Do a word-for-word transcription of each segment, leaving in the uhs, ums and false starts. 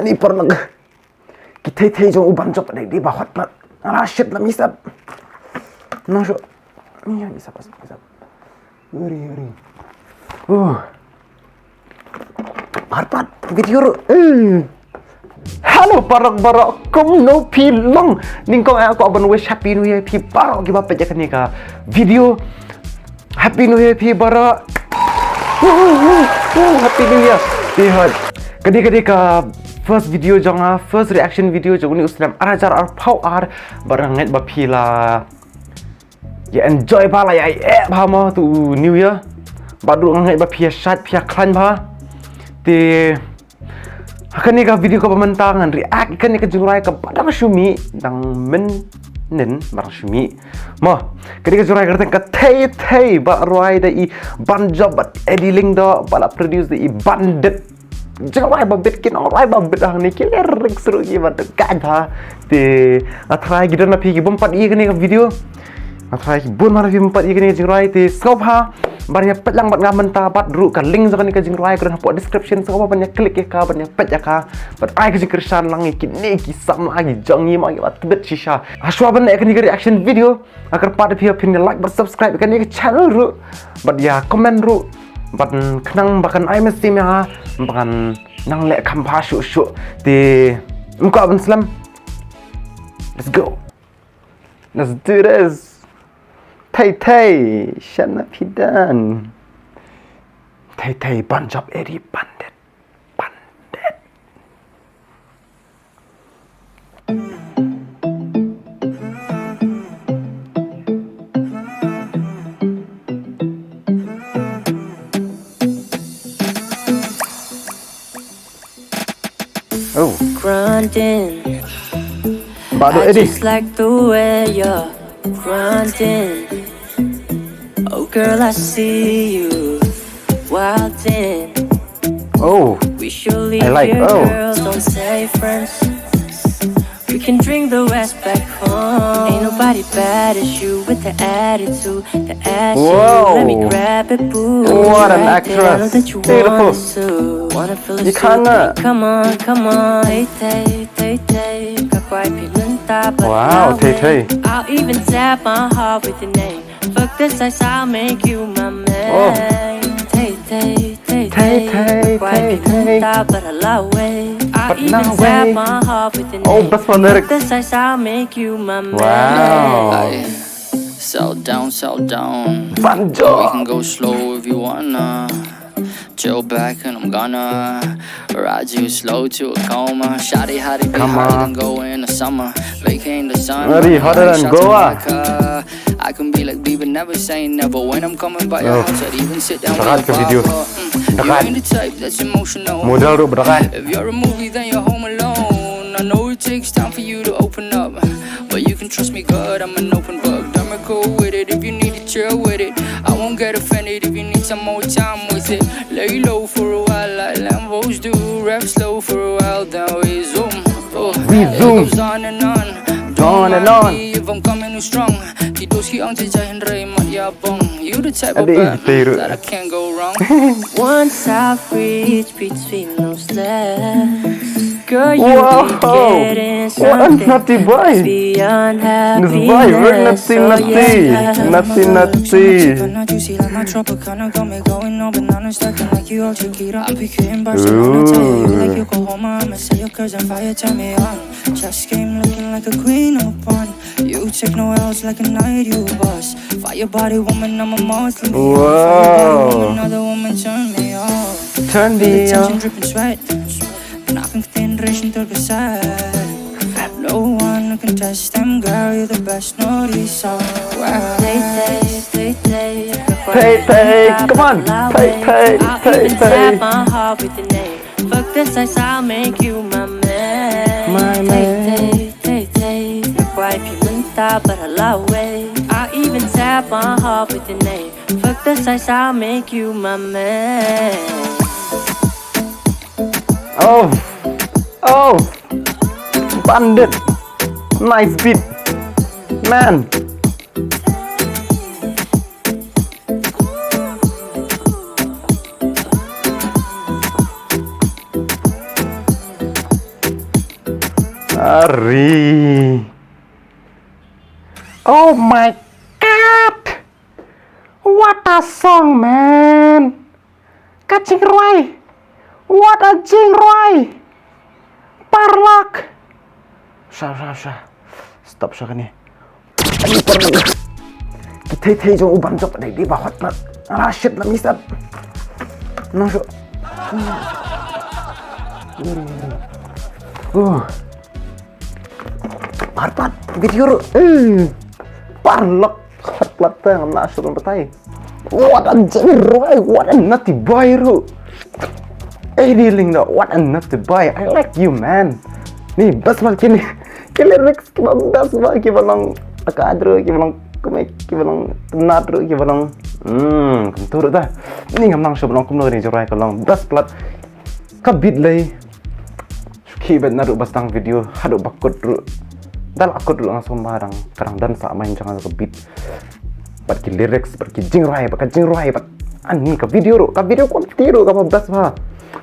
Ani paralok. Ki thei thei jong u Ban Job dei dei ba hot pat. Ala shit la misap. Nang shu. Ni misap misap. Uri uri. Uh. Hot pat video ruh. Hmm. Hello paralok baroh, kumno phi long? Nyngkong eh kwah ban wish happy new year phi baroh kiba peit ïa kane ka video. Happy new year phi baroh. Woo, woo, woo, happy new year. Phi hot. Kane kane ka first video jong nga, first reaction video jong une u snem ar hajar arphew ar. Bad nga ngeit ba phi la ïa enjoy bha, la ïa eh bha mo tu new year. Bad ruh nga ngeit ba phi ïa shait, phi ïa khlaiñ bha. Te ha kane ka video kaba mynta ngan react ïa kane ka jingrwai kaba dang shu mih, dang mynnin ba dang shu mih. Mo, kane ka jingrwai ka kyrteng ka Thei Thei, ba rwai da i Ban Job bad Eddie Lyngdoh, ba la produce da i Bandit. Jingrwai ba bit, ki nongrwai ba bit hangne, ki lyrics ruh kiba dang kai bha. Te nga tharai ki don na phi ki bym pat ïohi ïa kane ka video. Nga tharai ki bun ma na phi bym pat ïohi ïa kane ka jingrwai, te sngewbha ban ïa peit lang bad nga mynta, bad ruh ka link jong kane ka jingrwai ka don hapoh description, sngewbha ban ïa click ïa ka, ban ïa peit ïa ka. Bad ai ka jingkyrshan lang ïa kine ki samla ki jong ngi ma kiba tbit shisha. Hashwa ban leh kane ka reaction video, nga kyrpad ïa phi ba phin ïa like bad subscribe ïa kane ka channel ruh, bad ïa comment ruh, bad khnang ba kan ai mynsiem ïa nga ba ngan nang leh kham bha shuh shuh. Te ym kwah ban slem. Let's go. Let's do this. Thei Thei, shana phi don. Thei Thei, Ban Job, Eddie, Bandit. Bandit. Oh. Grinding. Bado I Eddie. Just like the way you're grinding. Oh, girl, I see you wildin'. Oh, we should leave, I like, here, oh. Girls, don't say friends. We can bring the West back home. Ain't nobody bad as you with the attitude, the ass. Whoa. Let me grab it, boo. What an actress. Beautiful. Wanna feel it. Come on, come on. Thei Thei, Thei Thei. Ka kwai phi mynta, but wow, Thei Thei. I'll even tap my heart with your name. Fuck this ice, I'll make you my man. Oh. Thei Thei, Thei Thei, Thei Thei, Thei Thei. But I love it. I even tap my heart with your name. Oh, that's my lyrics. Fuck this ice, I'll make you my man. Wow. Aye. Settle down, settle down. Banjo. We can go slow if you wanna. Chill back and I'm gonna ride you slow to a coma. Shawty, how'd it be hotter than go in the summer? Vacating the sun. Very hotter than Goa. I can be like Bieber, never say never. When I'm coming by your house, I'd even sit down with the bar. Mm, you ain't the type that's emotional. Modal ruh berakat. If you're a movie, then you're home alone. I know it takes time for you to open up, but you can trust me, good, I'm an open book. Don't go with it if you need to chill with it. I won't get offended if you need some more time with it. Lay low for a while, like Lambos do. Rap slow for a while, then we zoom. Oh, we zoom. It goes on and on. Don't mind me if I'm coming too strong. Ki dos ki ong te jai hynrei mat ïa bong. You the type of bad that I can't go wrong. Once I've reached between those legs, girl, you be getting something beyond happiness. This boy, very nutty, nutty, nutty, nutty. Tropicana got me going on bananas, stacking like you all Shakira. I'm picking Barcelona, tell you like Yokohama. I'ma sell your curves and fire, turn me on. Chess game looking like a queen, I'm a pawn. You take no L's like a knight, you a boss. Fire body woman, I'm a Muslim. Whoa. Fire body woman, another woman turn me on. Turn me on. Feel the tension dripping sweat. Knocking thin, racing through the side. No one can test them, girl, you're the best, no reason. Wow. Thei Thei, Thei Thei. Thei Thei, come on. Thei Thei, Thei Thei. I'll even tap my heart with your name. Fuck this ice, I'll make you my man. My man. Thei Thei, Thei Thei. Ka kwai phi mynta, but I love it. I'll even tap my heart with your name. Fuck this ice, I'll make you my man. Oh, oh, Bandit, nice beat, man. Ari. Oh my God. What a song, man. Ka jingrwai. What a jingrwai. Parlok. Sha, sha, sha. Stop sha kane. Ani parlok. Ki thei thei jong u Ban Jop dei dei ba hot na. Ala shit la misat. Nang shu. Uh. Arpat video ru. Hmm. Parlok. Hot plat ta ngam na shu batai. What a jingrwai, what a naughty boy ru. Eh, di ling da, what a naughty boy. I like you, man. Ni best ba kini. Ki lyrics ki ba best ba ki ba long. Aka adru ki ba long. Kumai ki ba long. Nat ru ki ba long. Hmm, kumtu ru da. Ni ngam nang shu ba long kumno ni jingrwai ka long. Best plat. Ka beat lei. Shu khie beit naduh ba sdang video haduh ba kut ruh. Da la kut ruh nga sngewbha dang ka dang don sa main jong ka beat. Bad ki lyrics, bad ki jingrwai, bad ka jingrwai, bad ani ka video ruh, ka video quality ruh kaba best bha.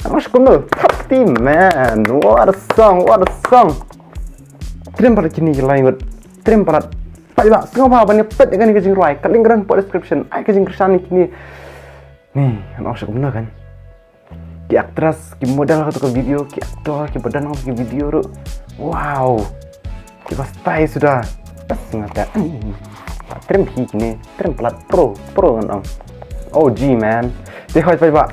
Nga shu kumno, thati man, what a song, what a song. Trim palat kine ki lain ngut, trim palat. Paidbah, sngewbha ban ïa peit ïa kane ka jingrwai, ka link ka don hapoh description, ai ka jingkyrshan ïa kine. Ni, nga shu kumno kan. Ki actress, ki model ha kato ka video, ki actor, ki ba don ha kato ka video ruh. Wow. Ki ba style suda. Bas nga kata. Hmm. Trim hi kine, trim palat pro, pro ngan ong. O G man. Te hoi paidbah.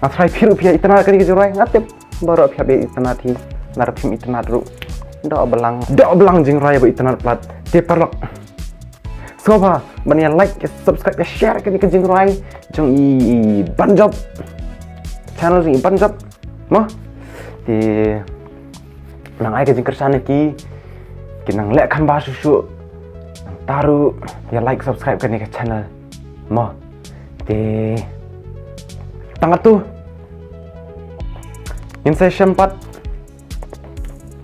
Nga try phi ruh phi ïa itynnad kane ka jingrwai, nga tip. Baroh phi hap ïa itynnad hi. Lada phim itynnad ruh. Doh ba lang. Doh ba lang jingrwai ba itynnad palat. Te parlok. Sngewbha ban ïa like, ïa subscribe, ïa share kane ka jingrwai jong i, i Ban Jop. Channel jong i Ban Jop. Mo? Te nang ai ka jingkyrshan ïa ki, ki nang leh kham bha shuh shuh. Nangta ruh ïa like subscribe kane ka channel. Mo? Te tang katto. Ngin sa ïashem pat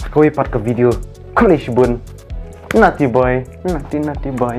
ha kawei pat ka video. Khublei shibun. Naughty boy, naughty, naughty boy.